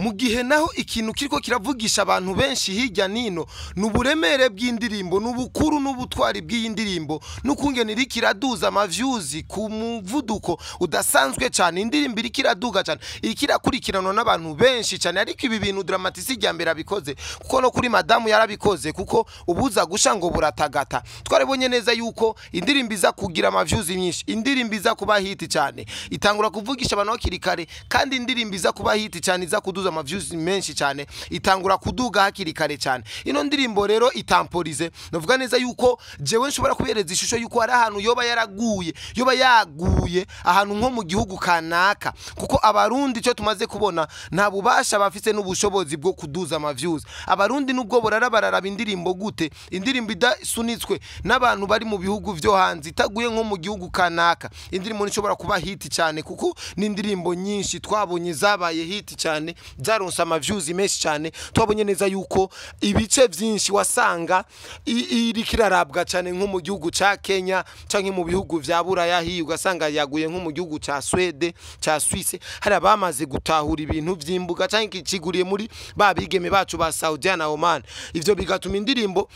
Mu gihe naho ikintu kiriko kiravugisha abantu benshi hirya nino n'uburemere bw'indirimbo, n'ubukuru n'ubutwari bw'iyi ndirimbo, n'ukungene iriko iraduza ama views ku muvuduko udasanzwe cyane. Indirimbo iriko iraduga cyane, iriko irakurikiranwa n'abantu benshi cyane. Ariko ibi bintu Drama T si irya mbere abikoze, kuko no kuri madamu yarabikoze, kuko ubuza gusha ngo buratagata. Twarabonye neza yuko indirimbo iza kugira ama views myinshi, indirimbo iza kuba hit cyane, itangura kuvugisha abantu hakiri kare, kandi indirimbo iza kuba hit cyane, iza kuduza ama views menshi cyane, itangura kuduga hakiri kare cyane. Ino ndirimbo rero itamporize, navuga neza yuko jewe nshobora kubereza ishusho yuko hari ahantu yoba yaraguye, yoba yaguye ahantu nko mu gihugu kanaka, kuko Abarundi cyo tumaze kubona nta bubasha bafise n'ubushobozi bwo kuduza ama views. Abarundi nubwo borara bararaba indirimbo gute, indirimbo idasunitswe n'abantu bari mu bihugu vyo hanze, itaguye nko mu gihugu kanaka, indirimbo nishobora kuba hit cyane, kuko ni indirimbo nyinshi twabonye zabaye hit cyane, zaronse ama views menshi cyane. Twabonye neza yuko ibice vyinshi wasanga iriko irarabwa cyane nko mu gihugu ca Kenya canke mu bihugu vya Buraya hiyo, ugasanga yaguye nko mu gihugu ca Swede, ca Suisse, hari abamaze gutahura ibintu vy'imbuga, canke kiciguriye muri ba bigeme bacu ba Saudiya na Oman. Ivyo bigatuma indirimbo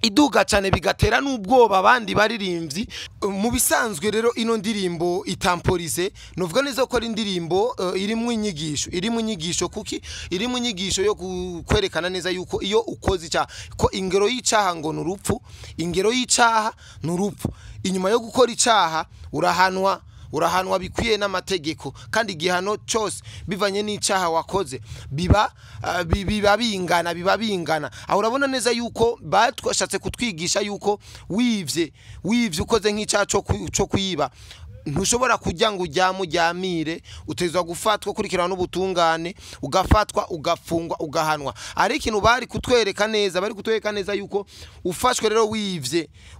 iduga cyane, bigatera n'ubwoba abandi baririmbyi. Mu bisanzwe rero ino ndirimbo itamporize, nuvuga neza ko ari indirimbo irimwo inyigisho, irimwo inyigisho kuki irimwo inyigisho yo kwerekana neza yuko iyo ukoze icyaha, ko ingero y'icaha ngo ni urupfu, ingero y'icaha ni urupfu. Inyuma yo gukora icaha urahanwa, urahanwa bikwiye n'amategeko, kandi igihano cyose bivanye n'icaha wakoze biba biba bingana, biba bingana. Aho urabona neza yuko batwashatse kutwigisha yuko wivye ukoze nk'icaha cyo kwiba, ntushobora kujya ngo ujyame ujyamire, utezwa gufatwa ukurikirana n'ubutungane, ugafatwa ugafungwa ugahanwa. Ari ikintu bari kutwereka neza, bari kutwereka neza yuko ufashwe rero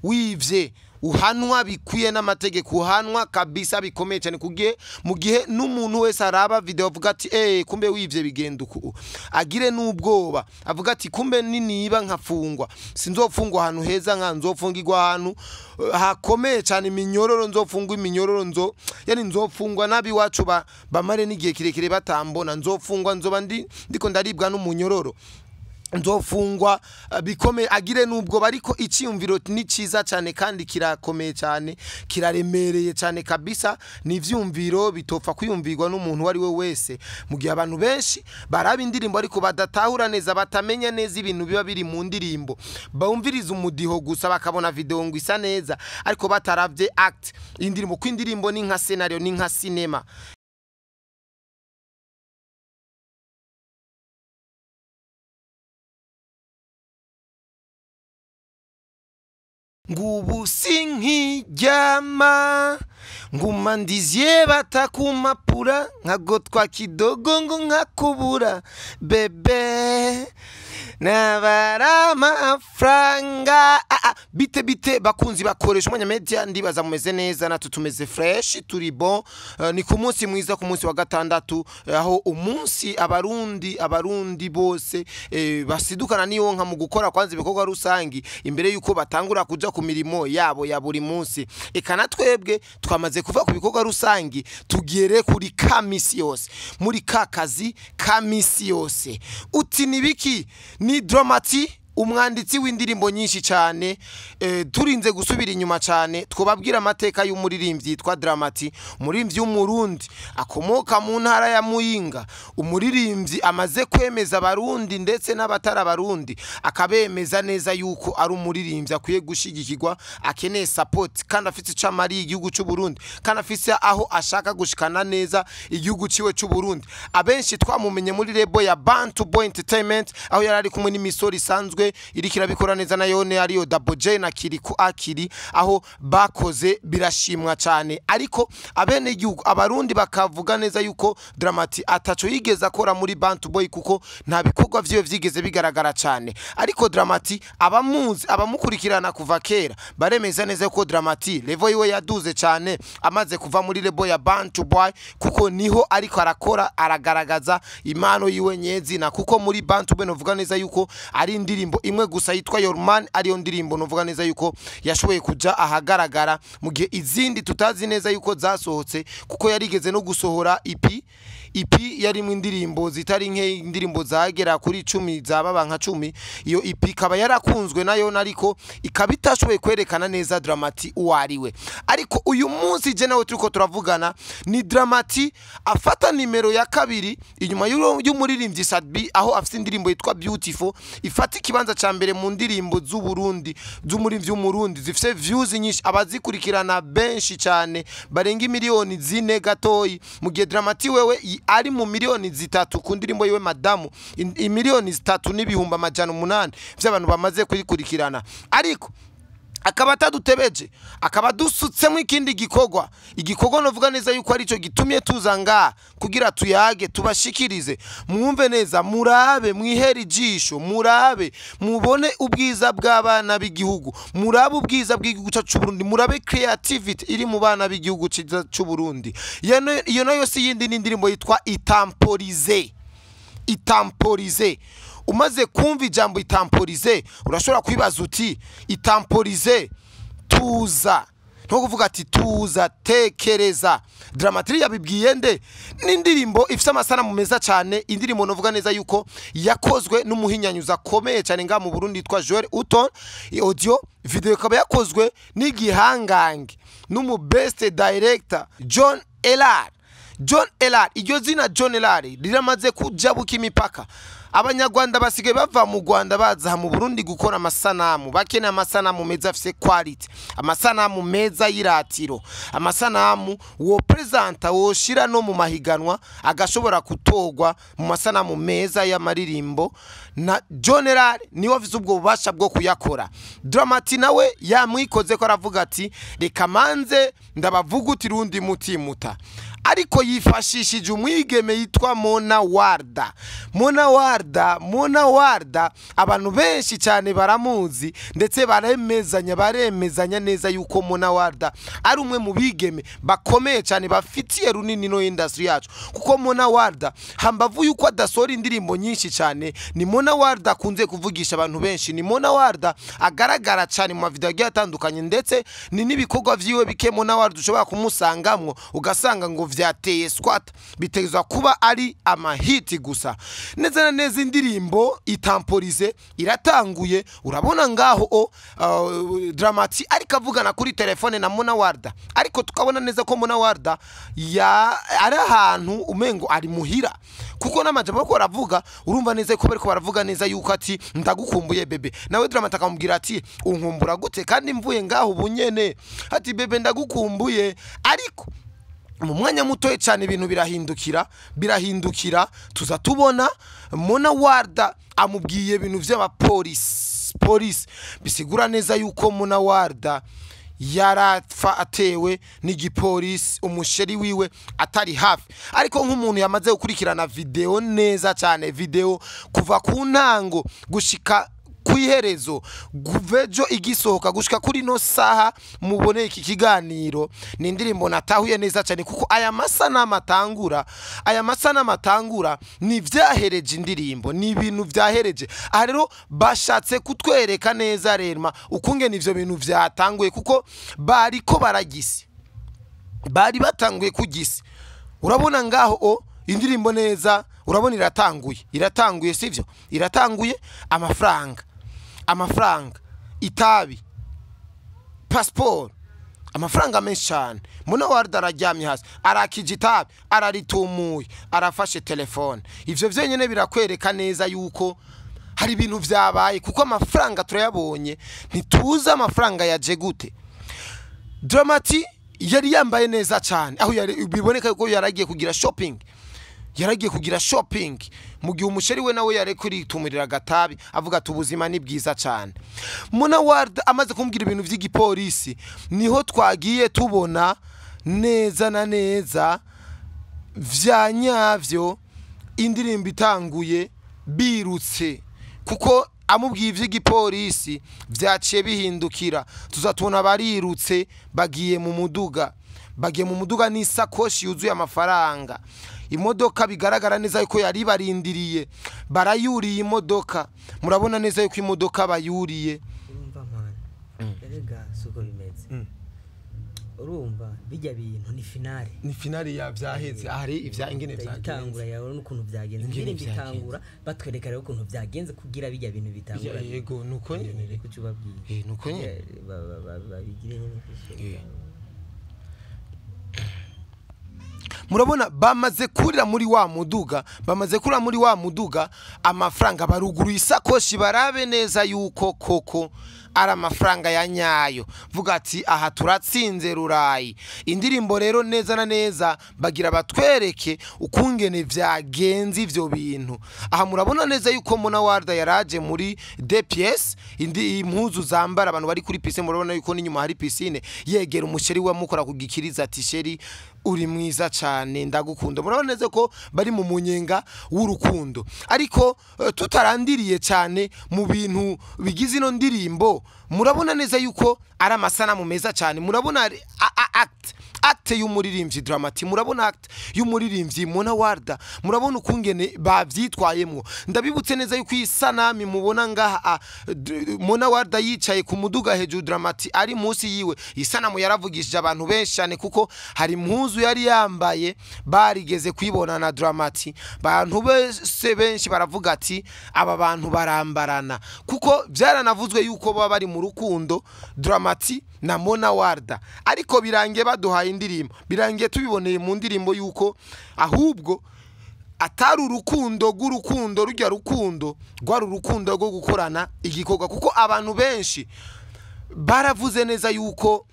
wivye uhanwa bikwiye n'amategeko, uhanwa kabisa bikomeye cyane, kugiye mu gihe n'umuntu wese araba video avuga ati kumbe wivye bigenda uku, agire n'ubwoba avuga ati kumbe niniba nkafungwa sinzofungwa ahantu heza, nka nzofungirwa ahantu hakomeye cyane, iminyororo nzofungwa, iminyororo nzo yani nzofungwa nabi wacu bamare n'igihe kirekire batambona, nzofungwa nzoba ndiko ndaribwa n'umunyororo, nzofungwa bikomeye, agire nubwo. Bariko icyumviro ni ciza cyane kandi kirakomeye cyane, kiraremereye cyane kabisa. Ni ivyumviro bitopfa kwiyumvirwa n'umuntu uwo ari we wese, mu gihe abantu benshi baraba indirimbo ariko badatahura neza, batamenya neza ibintu biba biri mu ndirimbo, bumviriza umudiho gusa bakabona video ngo isa neza, ariko bataravye act indirimbo, ko indirimbo ni nka scenario, ni nka cinema. Ngubu sinkiryama nguma ndizye batakumapura nkagotwa kidogo ngo nkakubura bebe nabara amafaranga. Bite bite bakunzi bakoresha Umwanya Media, ndibaza mumeze neza, natwe tumeze fresh, turi bon. Ni ku munsi mwiza, ku munsi wa gatandatu, aho umunsi abarundi bose basidukana niyo nka mu gukora kwanza ibikorwa rusangi imbere yuko batangura kuja ku mirimo yabo ya buri munsi. Eka na twebwe twamaze kuva ku bikorwa rusangi, tugere kuri ka misi yose, muri ka kazi ka misi yose. Uti nibiki? Ni Drama T, umwanditsi w'indirimbo nyinshi cyane. Turinze gusubira inyuma cyane twobabwira amateka y'umuririmbyi yitwa Drama T, umuririmbyi w'Umurundi akomoka mu ntara ya Muyinga, umuririmbyi amaze kwemeza Abarundi ndetse n'abatari Abarundi, akabemeza neza yuko ari umuririmbyi akwiye gushigikirwa, akeneye support, kandi afite ico amariye igihugu cy'u Burundi, kandi afise aho ashaka gushikana neza igihugu ciwe cy'u Burundi. Abenshi twamumenye muri label ya Bantu Boy Entertainment, aho yari ari kumwe n'imisoro isanzwe iriko irabikora neza na yone, ariyo Double J na Kiriku Akiri, aho bakoze birashimwa cyane. Ariko abene igihugu Abarundi bakavuga neza yuko Drama T ataco yigeze akora muri Bantu Boy, kuko nta bikorwa vyiwe vyigeze bigaragara cyane. Ariko Drama T abamuzi, abamukurikirana kuva kera baremeza neza ko Drama T level yiwe yaduze cyane amaze kuva muri label ya Bantu Boy, kuko niho ariko arakora, aragaragaza impano yiwe nyezina. Kuko muri Bantu Boy novuga neza yuko ari indirimbo imwe gusa yitwa Your Man, ariyo ndirimbo novuga neza yuko yashoboye kuja ahagaragara, mu gihe izindi tutazi neza yuko zasohotse, kuko yarigeze no gusohora EP EP yarimwo indirimbo zitari nke, indirimbo zagera kuri 10 zababa nka 10. Iyo EP ikaba yarakunzwe nayo, ariko ikaba itashoboye kwerekana neza Drama-T uwo ari we. Ariko uyu munsi je nawe turiko turavugana ni Drama-T afata nimero ya kabiri inyuma y'umuririmbyi Sat-B, aho afite indirimbo yitwa Beautiful ifata ikibanza ca mbere mu ndirimbo z'Uburundi, z'umuririmbyi w'Umurundi zifise views nyinshi, abazikurikirana benshi cyane barenga miliyoni 4 gatoyi, mu gihe Drama-T wewe ari mu miliyoni 3 ku ndirimbo yiwe Madamu, 3,800,000 vy'abantu bamaze kuyikurikirana. Ariko akaba atadutebeje, akaba dusutsemo ikindi gikorwa, igikorwa novuga neza yuko arico gitumye tuza ngaha kugira tuyage, tubashikirize, mwumve neza, murabe, mwihere ijisho, murabe, mubone ubwiza bw'abana b'igihugu, murabe ubwiza bw'igihugu cyacu c'u Burundi, murabe creativity iri mu bana b'igihugu ciza c'u Burundi. Iyo nayo si yindi, ni indirimbo yitwa Itamporize. Itamporize, umaze kumva ijambo itamporize urashobora kwibaza uti itamporize, tuza, nko kuvuga ati tuza, tekereza. Drama-T yabibwiye nde? N'indirimbo ifite amasanamu meza cyane, indirimbo novuga neza yuko yakozwe n'umuhinyanyuza akomeye cyane ngaha mu Burundi yitwa Joel Uton. Audio video ikaba yakozwe n'igihangange n'umu best director John Elar. John Elar, iryo zina John Elar riramaze kujabuka imipaka. Abanyarwanda basigaye bava mu Rwanda baza mu Burundi gukora amasanamu, bakeneye amasanamu meza afise quality, amasanamu meza y'iratiro, amasanamu wo presenta woshira no mu mahiganwa agashobora kutogwa mu masanamu meza y'amaririmbo, na John Elar niwe afise ubwo bubasha bwo kuyakora. Drama-T nawe yamwikoze ko aravuga ati reka manze ndabavuga urundi mutimuta, ariko yifashishije umwigeme yitwa Mona Warda. Mona Warda, Mona Warda abantu benshi cyane baramuzi, ndetse baremezanya neza yuko Mona Warda ari umwe mu bigeme bakomeye cyane bafitiye runini no industry yacu, kuko Mona Warda hambavu yuko adasohora indirimbo nyinshi cyane, ni Mona Warda akunze kuvugisha abantu benshi, ni Mona Warda agaragara cyane mu mavideo agiye atandukanye, ndetse ni n'ibikorwa vyiwe bike Mona Warda ushobora kumusangamwo ugasanga ngo vyateye squat, bitezwa kuba ari amahiti gusa. Neza na neza indirimbo Itamporize iratanguye, urabona ngaho Drama-T ariko avugana kuri telefone na Mona Warda, ariko tukabona neza ko Mona Warda ya ari ahantu umengo ari muhira, kuko n'amajambo bariko baravuga urumva neza ko bariko baravuga neza yuko ati ndagukumbuye bébé, nawe Drama-T akamubwira ati unkumbura gute kandi mvuye ngaho ubunyene, ati bébé ndagukumbuye. Ariko mu mwanya mutoya cyane ibintu birahindukira, tuza tubona Mona Warda amubwiye ibintu vy'abapolisi, polisi, bisigura neza yuko Mona Warda yarapfa atewe n'igipolisi, umusheri wiwe atari hafi. Ariko nk'umuntu yamaze gukurikirana video neza cyane, video kuva ku ntango gushika kwiherezo, kuvejo igisohoka gushika kuri no saha mubone iki kiganiro, ni indirimbo natahuye neza cyane, kuko aya masanamu atangura ni vyahereje indirimbo, ni ibintu vyahereje. Aha rero bashatse kutwereka neza rema ukungene ivyo bintu vyatanguye, kuko bariko baragise, bari batanguye kugise. Urabona ngaho o indirimbo neza, urabona iratanguye, sivyo? Iratanguye, amafaranga, itabi, passport, amafaranga menshi cyane. Muna Warda araryamye hasi, arakije itabi, araritumuye, arafashe telefone. Ivyo vyenyene birakwereka neza yuko hari ibintu vyabaye, kuko amafaranga turayabonye, ntituzi amafaranga yaje gute. Drama-T yari yambaye neza cyane, aho yari biboneka yuko yaragiye kugira shopping, yaragiye kugira shopping, mu gihe umusheri we nawe yari kuritumurira agatabi avuga ati ubuzima ni bwiza cyane. Mona Warda amaze kumbwira ibintu vy'igipolisi, niho twagiye tubona neza na neza vya nyavyo indirimbo itanguye birutse, kuko amubwiye ivy'igipolisi vyaciye bihindukira, tuzatubona barirutse bagiye mu muduga, bagiye mu muduga n'isakoshi yuzuye amafaranga. Imodoka bigaragara neza yuko yari barindiriye, barayuriye imodoka, murabona neza yuko imodoka bayuriye. Urumva mana, erega suko bimeze. Urumva bijya bintu ni finale. Ni finale ya vyaheze, ahari ivya ingene vyagenze. Itangura yawe n'ukuntu vyagenze. Ingene Indirimbo vyagenze. itangura batwereka rero ukuntu vyagenze kugira bijya bintu bitangura. Yego, nuko nyene rero. Kuco ubabwiye. Nuko nyene. Babigire nyene. Murabona bamaze kurira muri wa muduga, bamaze kurira muri wa muduga amafaranga, baruguruye isakoshi barabe neza yuko koko ari amafaranga ya nyayo, vuga ati aha turatsinze rurayi. Indirimbo rero neza na neza bagira batwereke ukungene vyagenze ivyo bintu. Aha murabona neza yuko Mona Warda yaraje muri DPS, indi impuzu zambara abantu bari kuri piscine, murabona yuko n'inyuma hari piscine, yegera umusheri we amukora kugikiriza ati sheri uri mwiza cyane ndagukunda. Murabona neza ko bari mu munyenga w'urukundo. Ariko tutarandiriye cyane mu bintu bigize ino ndirimbo, murabona neza yuko ari amasanamu meza cyane. Murabona ari act y'umuririmbyi Dramati, murabona act y'umuririmbyi Mona Warda, murabona ukungene bavyitwayemwo. Ndabibutse neza yuko iyi sanami mubona ngaha, Mona Warda yicaye ku muduga hejuru, Dramati ari munsi yiwe. Iyi sanamu yaravugishije abantu benshi cyane kuko hari impuzu yari yambaye barigeze kuyibona na Dramati. Abantu bose benshi baravuga ati aba bantu barambarana, kuko byaranavuzwe yuko baba bari mu rukundo Dramati na Mona Warda. Ariko birangiye baduhaye indirimbo, birangiye tubiboneye mu ndirimbo yuko ahubwo atari urukundo rw'urukundo, rujya rukundo rwari urukundo rwo gukorana igikorwa, kuko abantu benshi baravuze neza yuko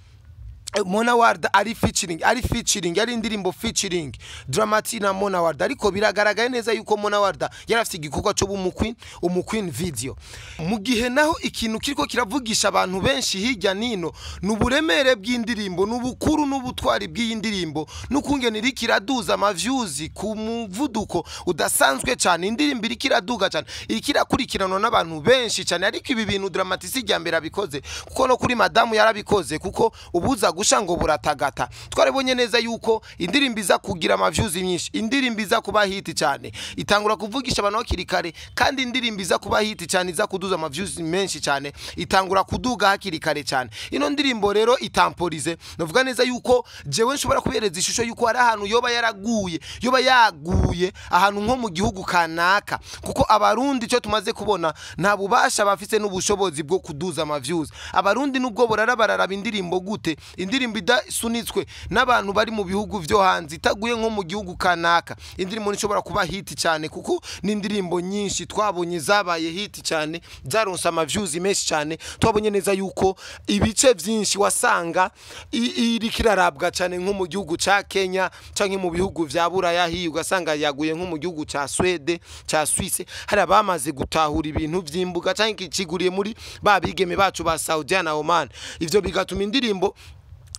Mona Warda ari featuring, ari featuring, ari indirimbo featuring Dramati na Mona Warda. Ariko biragaragaye neza yuko Mona Warda yari afite igikorwa cyo bumukwi umuqueen video. Mu gihe naho ikintu kiriko kiravugisha abantu benshi hirya nino ni uburemere bw'indirimbo, n'ubukuru n'ubutwari bw'iyi ndirimbo, n'ukungene iriko iraduza ama views ku muvuduko udasanzwe cyane. Indirimbo iriko iraduga cyane, iriko irakurikiranwa n'abantu benshi cyane. Ariko ibi bintu Dramati si irya mbere abikoze, kuko no kuri madamu yarabikoze, kuko ubuza gusha ngo buratagata. Twarabonye neza yuko indirimbo iza kugira ama views myinshi, indirimbo iza kuba hit cyane, itangura kuvugisha abantu hakiri kare, kandi indirimbo iza kuba hit cyane, iza kuduza ama views menshi cyane, itangura kuduga hakiri kare cyane. Ino ndirimbo rero itamporize, navuga neza yuko jewe nshobora kubereza ishusho yuko hari ahantu yoba yaraguye, yoba yaguye ahantu nko mu gihugu kanaka, kuko abarundi cyo tumaze kubona nta bubasha bafise n'ubushobozi bwo kuduza ama views. Abarundi nubwo borara bararaba indirimbo gute, indirimbo idasunitswe n'abantu bari mu bihugu vyo hanze, itaguye nko mu gihugu kanaka, indirimbo nishobora kuba hit cyane, kuko ni indirimbo nyinshi twabonye zabaye hit cyane, zaronse ama views menshi cyane. Twabonye neza yuko ibice vyinshi wasanga iriko irarabwa cyane nko mu gihugu ca Kenya canke mu bihugu vya Buraya hiyo, ugasanga yaguye nko mu gihugu ca Swede, ca Suisse. Hari abamaze gutahura ibintu vy'imbuga canke kiciguriye muri ba bigeme bacu ba Saudiya na Oman. Ivyo bigatuma indirimbo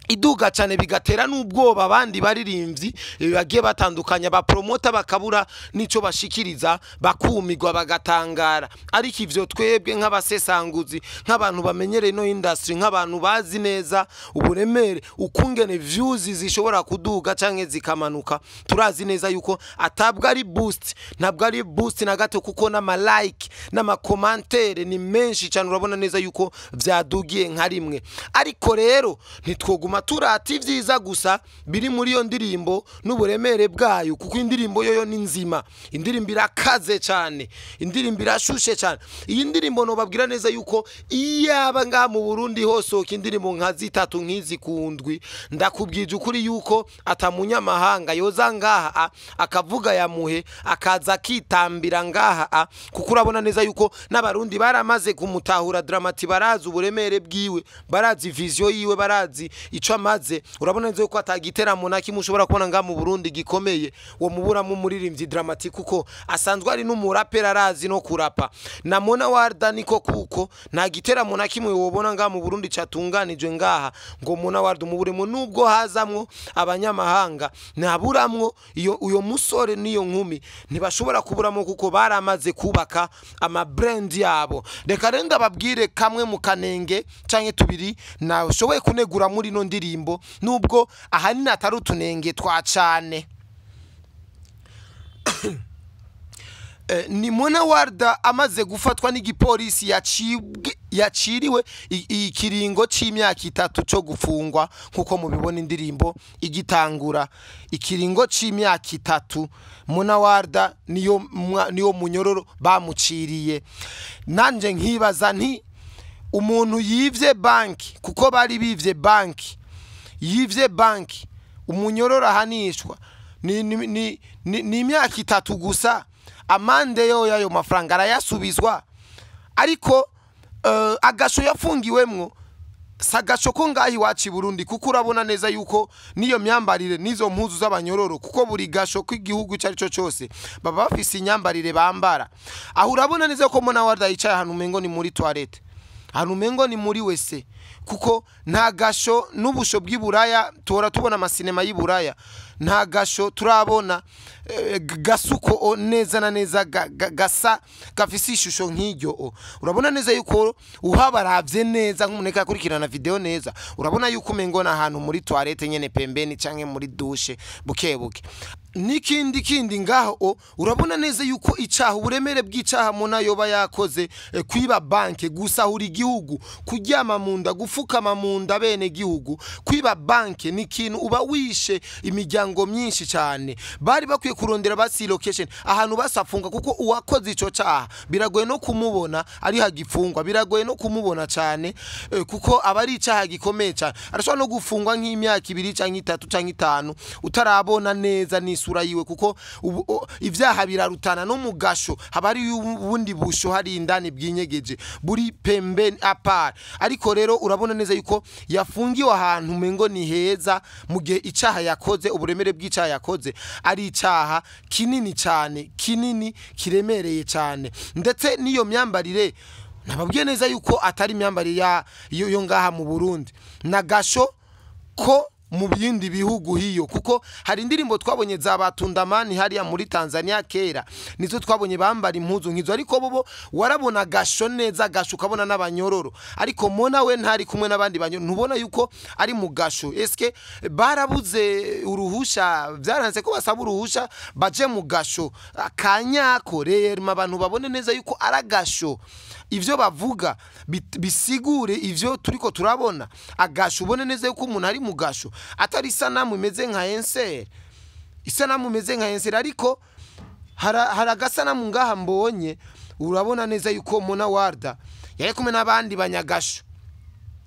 iduga cyane, bigatera n'ubwoba abandi baririmbyi bagiye batandukanya, ba promoter bakabura nico bashikiriza, bakumirwa bagatangara. Ariko ivyo twebwe nk'abasesanguzi, nk'abantu bamenyereye no industry, nk'abantu bazi neza uburemere ukungene views zishobora kuduga canke zikamanuka, turazi neza yuko atabwo ari boost, ntabwo ari boost na gato, kuko n'ama like n'ama commentaire ni menshi cyane. Urabona neza yuko vyadugiye nka rimwe. Ariko rero ntitwoguma turata ivyiza gusa biri muri iyo ndirimbo n'uburemere bwayo, kuko indirimbo yoyo ni nzima, indirimbo irakaze cyane, indirimbo irashushe cyane. Iyi ndirimbo nobabwira neza yuko iyaba ngaha mu Burundi hosohoka indirimbo nka zitatu nk'izi kundwi, ndakubwije ukuri yuko atamunyamahanga yoza ngaha akavuga yamuhe akaza akitambira ngaha, kuko urabona neza yuko n'abarundi baramaze kumutahura Dramati, barazi uburemere bwiwe, barazi vision yiwe, barazi ico amaze. Urabona neza yuko atagiteramo na kimwe ushobora kubona ngaha mu Burundi gikomeye wo muburamo umuririmbyi Dramati, kuko asanzwe ari n'umurapera, arazi no kurapa. Na Mona Warda niko, kuko nta giteramo na kimwe wobona ngaha mu Burundi catunganijwe ngaha ngo Mona Warda umuburemo, nubwo hazamwo abanyamahanga ntaburamwo iyo uyo musore n'iyo nkumi ntibashobora kuburamo, kuko baramaze kubaka ama brand yabo. Reka rero ndababwire kamwe mu kanenge canke tubiri nashoboye kunegura muri ino ndirimbo, nubwo ahanini atari utunenge twa cane. Ni Mona Warda amaze gufatwa n'igipolisi yaciriwe ikiringo c'imyaka 3 cyo gufungwa, nkuko mubibona indirimbo igitangura. Ikiringo c'imyaka 3 Mona Warda niyo munyororo bamuciriye. Nanje nkibaza nti umuntu yivye banki, kuko bari bivye banki, yivye banki, umunyororo ahanishwa ni imyaka 3 gusa, amande yo yayo mafaranga arayasubizwa. Ariko agasho yafungiwemwo sagasho ko ngahi iwacu i Burundi, kuko urabona neza yuko niyo myambarire nizo mpuzu z'abanyororo, kuko buri gasho kw'igihugu icyo ari cyo cyose baba bafise inyambarire bambara. Aho urabona neza ko Mona Warda yicaye ahantu umengo ni muri toilette, ahantu umengo ni muri wese, kuko nta gasho n'ubusho bw'iburaya tuhora tubona amasinema y'iburaya, nta gasho turabona gasuko neza na neza gasa gafise ishusho nk'iryo. Urabona neza yuko uhabaravye neza nk'umuntu akurikirana video neza, urabona yuko umengo na ahantu muri toilette nyene pembeni canke muri douche buke buke. Nikindi kindi ngaho urabona neza yuko icaha, uburemere bw'icaha Mona yoba yakoze, kwiba banke, gusahura igihugu, kuryama munda, gufukama munda bene gihugu. Kwiba banke ni ikintu uba wishe imiryango myinshi cyane. Bari bakwiye kurondera basi location ahantu basafunga, kuko uwakoze ico caha biragoye no kumubona ari hagifungwa, biragoye no kumubona cyane, kuko aba ari icaha gikomeye cyane. Arashobora no gufungwa nk'imyaka 2 canke 3 canke 5 utarabona neza ni sura yiwe, kuko ivyaha birarutana. No mugasho haba ari ubundi busho hari indani bwinyegeje buri pembeni apart. Ariko rero urabona neza yuko yafungiwe ahantu umengo ni heza, mu gihe icaha yakoze, uburemere bw'icaha yakoze ari icaha kinini cyane, kinini kiremereye cyane. Ndetse niyo myambarire nababwiye neza yuko atari imyambarire yo ngaha mu Burundi, na gasho ko mu bindi bihugu hiyo, kuko hari indirimbo twabonye za Batundamani hariya muri Tanzania kera, nizo twabonye bambara impuzu nkizo, ariko bobo warabona gasho neza, gasho ukabona n'abanyororo. Ariko Mona we ntari kumwe n'abandi banyororo, ntubona yuko ari mu gasho. Eske barabuze uruhusha, byaranze ko basaba uruhusha baje mu gasho akanyako rero abantu babone neza yuko aragasho, ivyo bavuga bisigure ivyo turiko turabona. Agasho ubone neza yuko umuntu ari mu gasho, atari isanamu imeze nka enseri, isanamu imeze nka enseri. Ariko hari agasanamu ngaha mbonye, urabona neza yuko Mona Warda yari kumwe n'abandi banyagasho.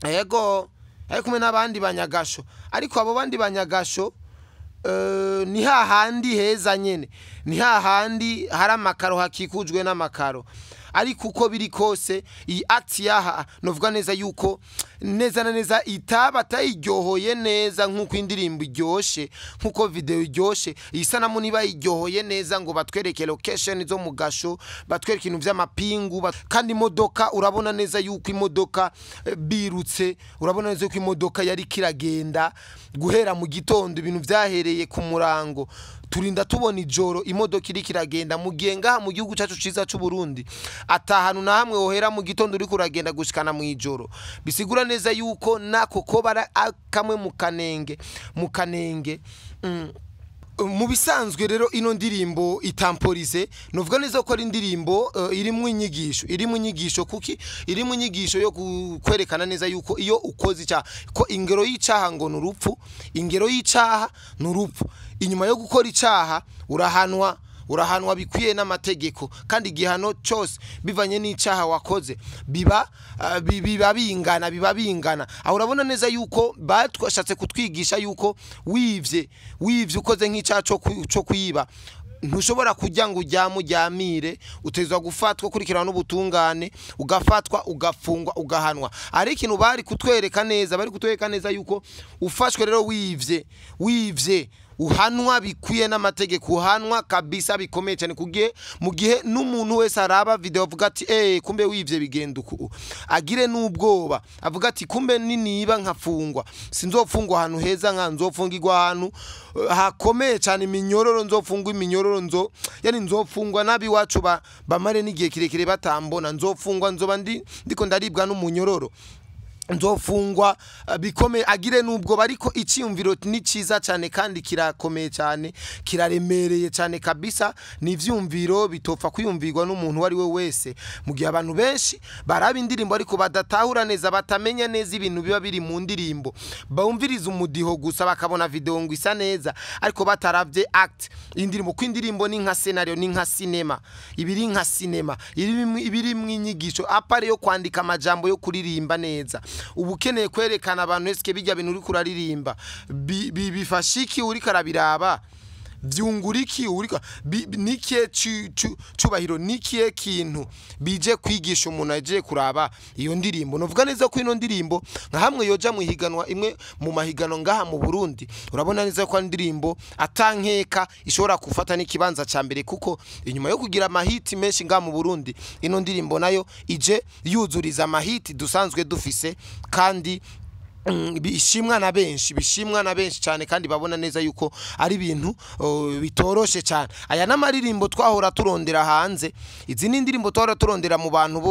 Yego, yari kumwe n'abandi banyagasho, ariko abo bandi banyagasho ni hahandi heza nyene, ni hahandi hari amakaro, hakikujwe n'amakaro. Ariko uko biri kose iyi act yaha novuga neza yuko neza na neza itaba tayiryohoye neza nkuko indirimbo iryoshe, nkuko video iryoshe. Iyi sanamu niba iryohoye neza ngo batwereke location zo mu gasho, batwereke ibintu vy'amapingu. Kandi imodoka urabona neza yuko imodoka birutse, urabona neza yuko imodoka yari kiragenda guhera mu gitondo, ibintu vyahereye ku murango, turinda tubona ijoro imodoka iri kiragenda. Mu gihe ngaha mu gihugu cyacu ciza c'u Burundi atahanu na hamwe wohera mu gitondo uri kuragenda gushikana mu ijoro, bisigura neza yuko nako ko bara kamwe mu kanenge, mu kanenge. Mu bisanzwe rero ino ndirimbo itamporize, novuga neza ko ari indirimbo irimo inyigisho, irimo inyigisho kuki irimo inyigisho yo kwerekana neza yuko iyo ukoze icyaha, ko ingero y'icaha ngo n'urupfu, ingero y'icaha n'urupfu. Inyuma yo gukora icaha urahanwa, urahanwa bikwiye n'amategeko, kandi igihano cyose bivanye n'icaha wakoze biba bingana, biba bingana. Aho urabona neza yuko batwashatse kutwigisha yuko wivye ukoze nk'icaha cyo kwiba, ntushobora kujya ngo ujyamire, utezwa gufatwa kurikirana n'ubutungane, ugafatwa ugafungwa ugahanwa. Ari ikintu bari kutwereka neza, bari kutwereka neza yuko ufashwe rero wivye uhanwa bikwiye n'amategeko, uhanwa kabisa bikomeye cyane, kugiye mu gihe n'umuntu wese araba video avuga ati kumbe wivye bigenda uku, agire n'ubwoba avuga ati kumbe niniba nkafungwa sinzofungwa ahantu heza, nka nzofungirwa ahantu hakomeye cyane, iminyororo nzofungwa iminyororo, nzo yani nzofungwa nabi wacu bamare n'igihe kirekire batambona, nzofungwa nzoba ndiko ndaribwa n'umunyororo. Nzofungwa bikomeye, agire nubwo bariko icyumviro ni cyiza cyane kandi kirakomeye cyane, kiraremereye cyane kabisa. Ni ivyumviro bitopfa kwiyumvirwa n'umuntu uwo ari we wese, mu gihe abantu benshi baraba indirimbo ariko badatahura neza, batamenya neza ibintu biba biri mu ndirimbo. Bumviriza umudiho gusa, bakabona video ngo isa neza, ariko bataravye act indirimbo, ko indirimbo ni nka scenario, ni nka cinema, ibiri nka cinema ibirimwo inyigisho. À part yo kwandika amajambo yo kuririmba neza, uba ukeneye kwerekana abantu eske bijya bintu uriko uraririmba bifasha iki, uriko arabiraba vyungura iki, uriko nikihe cubahiro, nikihe kintu bije kwigisha umuntu agiye kuraba iyo ndirimbo. Novuga neza ko ino ndirimbo nka hamwe yoja mu higanwa, imwe mu mahiganwa ngaha mu Burundi, urabona neza ko ari indirimbo atankeka ishobora gufata n'ikibanza ca mbere, kuko inyuma yo kugira amahiti menshi ngaha mu Burundi, ino ndirimbo nayo ije yuzuriza amahiti dusanzwe dufise, kandi bishimwa na benshi, bishimwa na benshi cyane, kandi babona neza yuko ari ibintu bitoroshe cyane. Aya n'amaririmbo twahora turondera hanze, izi ni indirimbo twahora turondera mu bantu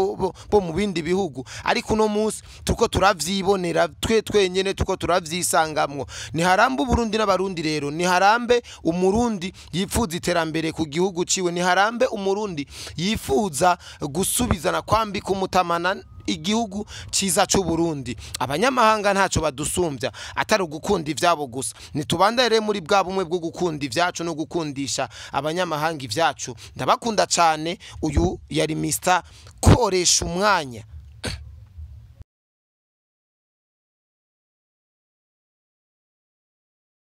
bo mu bindi bihugu, ariko uno munsi turiko turavyibonera twe twenyene, turiko turavyisangamwo. Niharambe Uburundi n'Abarundi rero, niharambe Umurundi yifuza iterambere ku gihugu ciwe, niharambe Umurundi yifuza gusubizana kwambika umutamana igihugu ciza c'u Burundi. Abanyamahanga ntaco badusumbya atari ugukunda ivyabo gusa. Nitubandane rero muri bwa bumwe bwo gukunda ivyacu no gukundisha abanyamahanga ivyacu. Ndabakunda cane. Uyu yari Mr Koresha Umwanya.